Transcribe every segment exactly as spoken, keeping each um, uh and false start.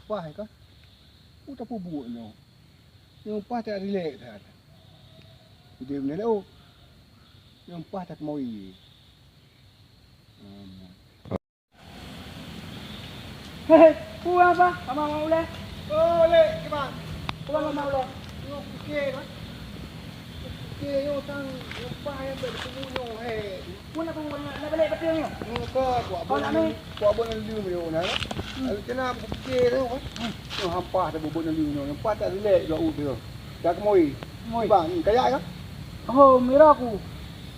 Paih ka? Ku tapeubuet nyoe. Nyang paih tak rilek that. Udeb nyoe laôt. Nyang paih tak keumawe. Hmm. Hei, hei, peue haba? Haba mak ulèe? Oh, lé, kiban. Peue haba mak ulèe? Nyoe pike, kan? Pike nyoe tang, nyoe paih nyang bèk teumu nyoe, hei. Peue na peue na, na balek batèe nyoe? Nyoe ka, kuak bon, kuak bon lom nyoe na. Hmm. Lalu cina pike nyoe, kan? Hmm. Nyoe hampah tabon lom nyoe, nyoe paih tak rilek dua u tu. Dak keumawe. Keumawe. Kiban, kajak ka? Oh, mira ku.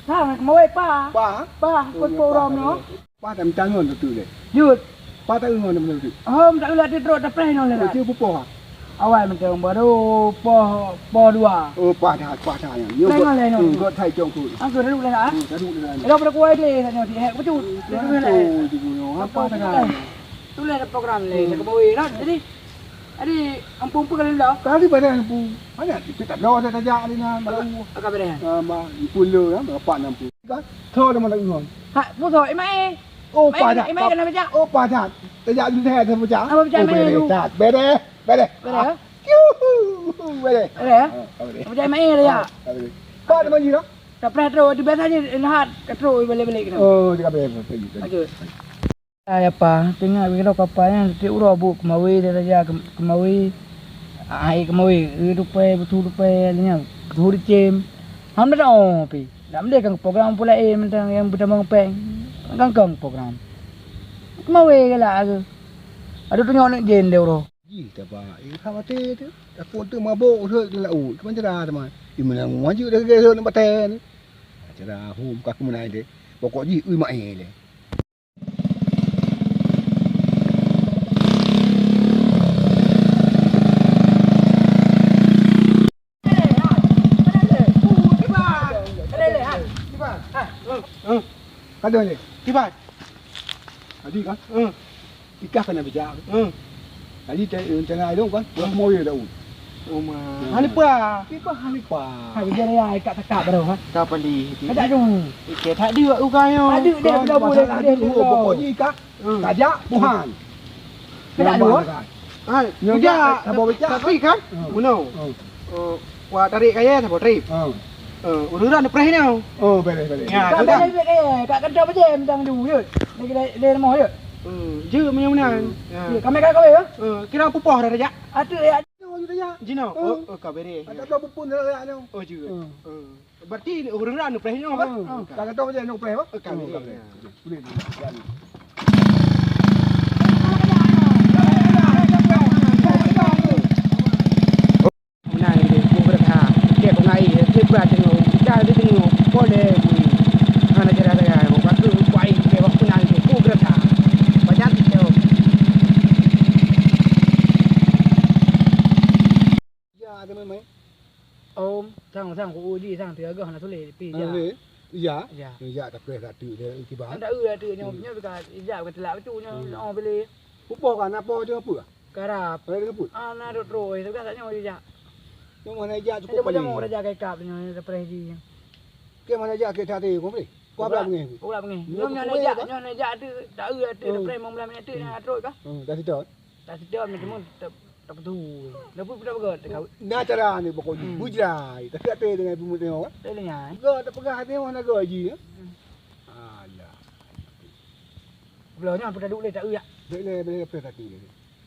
Ha, keumawe pa. Pa, ha? Pa, oh, kot ya, po pa, uram pa, nyoe. Pa. Paih tamita ngon teuk lé. Jeuet. Paih tamita ngon teuk. Hom, tak lé trok tapreh nyoe lé. Oh, cit pupoh, ah? Awai mantong baru poh, poh dua. Oh, paih that, paih that nyan. Nyoe lé ngon lé nyoe. Hmm, göt hai cong ku. Angkeu dulu lé, ah? Hmm, dulu lé. Dah pada kuai lé, tanya di hek betul. Hmm, betul lé. Oh, di gunung. Apa tangan? Tu lé program lé, hmm, nak keumawe lah. Jadi, jadi, ampun pun kali dah. Kali pada ampun. Banyak kita tak ada saja ni nah, baru. Agak beres. Ah, bah, puluh lah, berapa enam puluh. Tho dah malam ngon. Ha, musoh, eh, mai. Oh, mai, padat. Eh, mai kena pecah. Oh, padat. Tajak lu dah dah pecah. Apa pecah, oh, mai bereh, lu? Dah. Bereh, bereh. Bereh, ah? Yuhu, bereh. Bereh, ya? Ah, bereh. Pecah, mai, ya? Ah, bereh. Pak, teman jira? Tak pernah terus. Di biasa je, lahat, terus balik-balik kena. Oh, dia bereh, bereh, bereh. Lanjut. Hai apa, teuingat keudroe kapa nyan, tiep uroe buet keumawe, dia raja keu-, keumawe, hai keumawe, eu tupai, beutôi tupai, nyan, beutôi cem. Hana tao pi. Dak meudeh kan program peue laén mantong nyang beutamong péng. Gangkang program. Keumawe galak aku. Aduh tunyok aneuk jén deh uroe. Jih taba, eh, ka maté tu. Aku tu mabok udah di laut. Cuman cerah teman. Di mana maju dah gaya nak batai ni. Cerah hum ka aku menai deh. Pokok jih ui mai leh. Kadang ni. Kiban. Tadi kan? Hmm. Ikah kena bijak. Hmm. Tadi te-, tengah ilong kan? Pulang kemari dah. Oh, ma. Hmm. Hana peue? Kiban hana peue. Hai, dia raya ikat takak baru, ha? Tak pali. Ada tu. Okey, tak ada ukai yo. Ada dia, dah boleh, masalah dia tu, tu. Pokok ni ikah. Hmm. Tajak, Tuhan. Kena dua? Hai, nyonya bujak, tak, tak bawa bicak, tapi kan? Hmm. Bunoe. Hmm. Oh, wah tarik kaya, tak bawa trip. Hmm. Eh, ureueng-ureueng neupreh nyoe. Oh, boleh, boleh. Ya, tak boleh. Boleh, boleh. Kat kantor bajem dang ju, jeuet. Ni dia, dia rumah, jeuet. Hmm, jeuet meunyoe meunan. Hmm. Ya. Ya, kami kat kawin, ya? Eh, kira pupoh dah, Raja? Ada, ya. Jinoe. Hmm. Oh, oh, ka bereh. Ada pula pupun dah, ya, nyoe. Oh, jeuet. Hmm. Hmm. Berarti ureueng-ureueng neupreh nyoe, kan? Hmm. Kat kantor bajem neupreh, apa? Eh, ka bereh. Hmm, ka bereh. Ya. Boleh, boleh. Boleh. Meunan lé, peue geureuka. Keu peungai, keu brat teungoh, kita lé teungoh, polé bui. Hana cara-cara, batu, kuai, keu wak meunan lé, peue geureuka. Banyak kita. Ya, ada memang. Om, sang, sang, ku uji, sang, tiga gah, hana sulit, pi, ya. Iya. Iya. Iya, tapi satu dia, tiba. Anda, eh, satu nyoe, hmm, nyoe, bika, ija, bika telak betul nyoe, hmm, oh, boleh. Pupoh kan, apa dia, apa? Karab. Ada keput? Ah, na dok terus, itu kan tak nyawa jejak. Yang mana jak cukup paling. Cuma raja kai kap nyoe, surprise ji. Ke mana jak ke tadi, kau boleh? Kau pula bengeh. Kau pula bengeh. Nyoe nyoe jak, nyoe jak tu, tak eu tu, surprise lima belas minit tu, nak terus kah? Hmm, dah sedot. Dah sedot, cuma tak, tak betul. Dah pun dah begot, tak kau. Nah, cara ni pokok ni. Hmm. Bujai, tak kata dengan pemuda orang. Tak dengar. Gak tak pegang hati orang nak gaji, ya? Hmm. Alah. Belah nyan peudah duek lé tak eu yak. Bèk lé, bèk lé, pèh satu lé.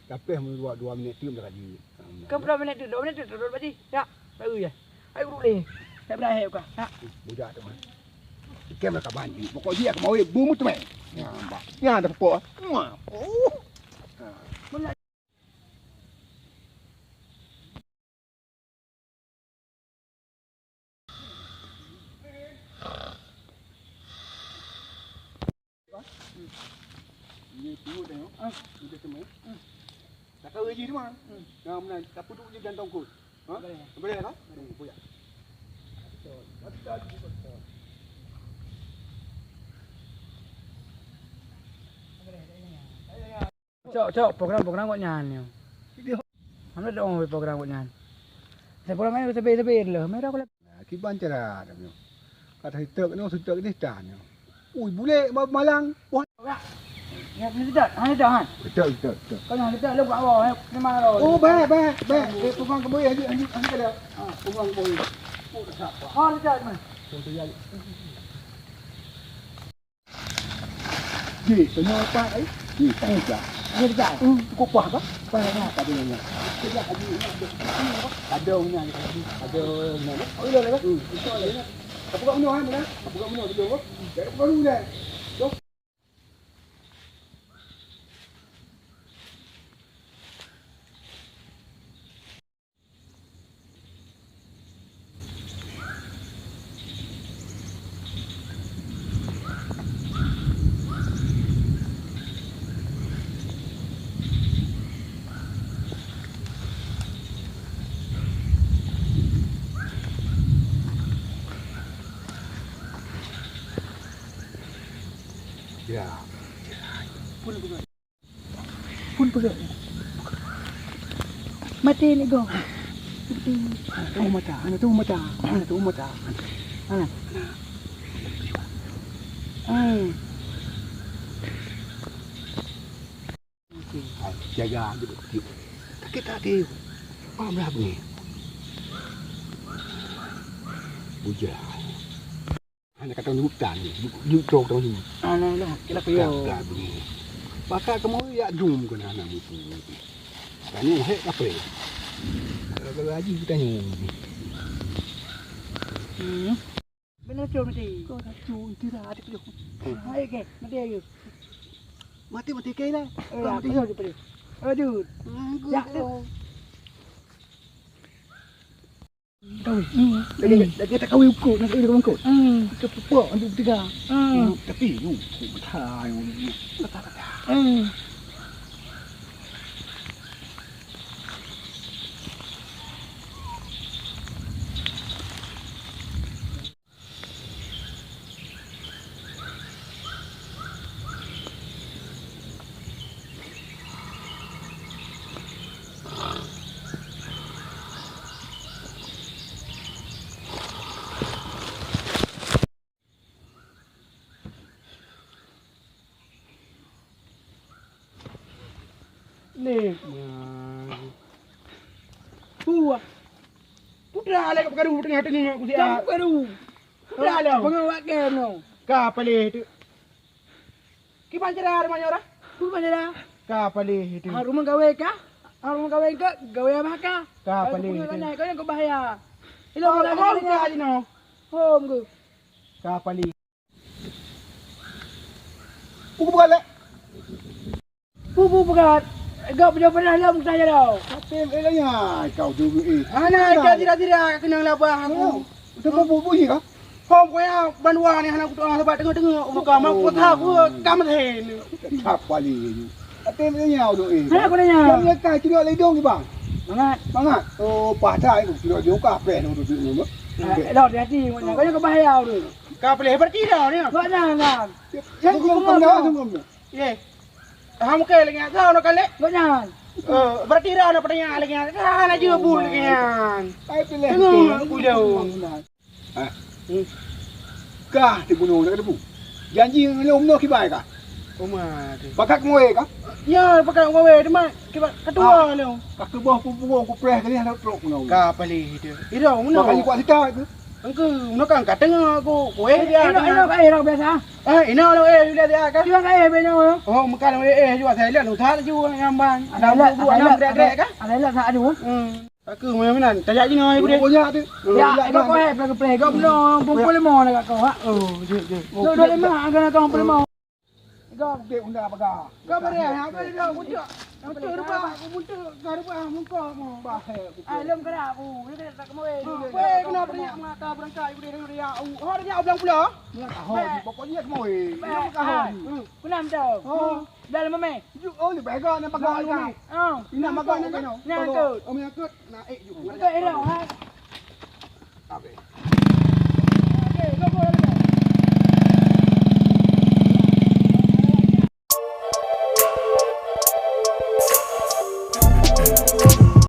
Tapèh meunurot dua minit teuk dah ka jeuet. Kan peudah minit teuk, dua minit teuk, dua minit. Yak, tak eu ya. Ayo duek lé. Tak peudah hai ka. Yak. Budak tu mah. Ikan mereka banjir. Pokok dia kemawé bumut tu meh. Nampak. Nya ada pokok. Muah. Oh. Ha. Ini dulu tengok. Ah, udah semua. Tak tahu lagi tu mah. Hmm. Nah, mana? Tak puduk je gantong kot. Ha? Boleh. Boleh kan? Hmm, boleh. Cok, cok, program, program kok nyan nyoe. Hana dong program kok nyan. Saya program nyan sabe-sabe lé. Mera kok lé. Nah, kiban cara dah nyoe. Kata sitek nyoe, sitek ni dah nyoe. Ui, bulek ma-, malang. Wah. Ya, boleh dekat. Ha, dekat, ha. Dekat, dekat, dekat. Kau jangan dekat, lu kat bawah, eh. Memang lo. Oh, baik, baik, baik. Eh, pegang kembali, lanjut, lanjut, lanjut kat dia. Ha, pegang kembali. Oh, dekat. Ha, dekat, man. Contoh dia. Ji, tanya apa, eh? Ji, tak ada. Ada dekat. Hmm, cukup puas ke? Puas, ya, tak ada yang. Sekejap lagi, nak ada. Ada orang ni, ada. Ada orang ni. Oh, iya, iya. Hmm, insya Allah, ya. Apa kau punya, eh, mana? Apa kau punya, belum, apa? Dah, apa kau punya? Jom. Ya. Pun peugah. Pun peugah. Maté ni go. Hana teuh mata, hana teuh mata, hana teuh mata. Hana. Hmm. Jaga dulu. Sakit hati. Paham lah ni. Bujang. Hana kata nyebut tan, nyebut, nyebut tong, tong nyebut. Hana lah, kira kira. Dah, dah bunyi. Pakai kamu ya jum kena hana mutu. Tanya hek apa? Kalau, kalau haji kita nyum. Hmm. Benar tu mati. Kau dah tu, tidak ada tu. Hai ke, mati aja. Mati, mati ke lah. Eh, mati. Apa tu? Aduh. Ya tu. Kawin. Hmm. Lagi, lagi tak kawin ukut, nak kawin ukut. Hmm. Kita pupuk untuk tiga. Hmm. Hmm, tapi, uh, kok betul, uh, betul, betul. Hmm. Leh. Wah. Putra lé ka peukaru teungoh-teungoh ku siat. Ka peukaru. Putra lé. Pengawa ke no. Ka paleh tu. Kiban cara rumah nyoe dah? Kiban cara? Ka paleh tu. Ha, rumah gawe ka? Ha, rumah gawe ke? Gawe apa ka? Ka paleh tu. Kau yang kau bahaya. Ilo ka di no. Hom ke? Ka paleh. Buka-buka lé. Bu, bu, peugah, gop jo pernah lom kutanya tau. Tapi, eh, lanya kau tu, eh. Hana, ka tidak-tidak keunong labah aku. Oh, tu bu, bu, bu, iya kah? Hom, kaya bandua ni hana kutu'oh sebab teungoh-teungoh, oh, ka mak kota aku, ka meuhen. Siapa lagi tu? Tapi, lanya tu, eh. Hana, aku nanya. Yang lekai, tidak ledong, bang. Mangat. Mangat. Oh, pasal tu, tidak jauh ka, apa yang tu, tu, tu, tu. Eh, dah, hati-hati, kau jangan kebahaya tu. Ka boleh berarti dah ni. Kau jangan, jangan. Yang aku kau kena, kau kena. Ye. Ha, mungkin lagi nyan. Kau nak kalek? Kau nyan. Oh, berarti dah ada pertanyaan lagi nyan. Dah nak jawab lagi nyan. Ai, pilih. Tengok aku jauh. Ah. Hmm. Kah di gunung nak debu. Janji ngelom noh kibai kah? Uma tu. Pakat ngoi kah? Ya, pakat ngoi teman. Kibat ketua lo. Kah keuboh pupuk kupreh kali ada trok gunung. Ka palih tu. Ira mana? Makanya kuat sita tu. Engke, meunoe kan ka teungoh aku. Kueh dia. Elok, elok, eh, elok biasa. Eh, inoe lo, eh, Yulia dia kan? Siang ka, eh, beno, eh. Oh, meukan, eh, eh, juga saya lihat lu, tak laju, nyambang. Ada elok, ada elok, ada elok, tak ada. Hmm. Aku mana-mana, tajak jinoe, aku deh. Pokoknya tu. Ya, elok, eh, play, play, kau belum, kumpul lima nak kau, ha? Oh, je, je. Dua, dua lima, akan kau kumpul lima. Gak dek unda baga. Gak beri, apa dia, muncul. Muncul rupa, muncul, gak rupa, muka, bah. Ah, lom gerak aku. Dia tak kemoi. Weh, kenapa dia mengata berangkat, dia, dia, dia, oh, dia bilang pula. Dia tahu, pokoknya kemoi. Dia tahu. Kenapa tu? Oh. Dalam mami. Oh, ni baga nak baga. Oh. Ini baga nak kena. Nak ikut. Oh, nak ikut. Nak ikut, elok, ha. Oke.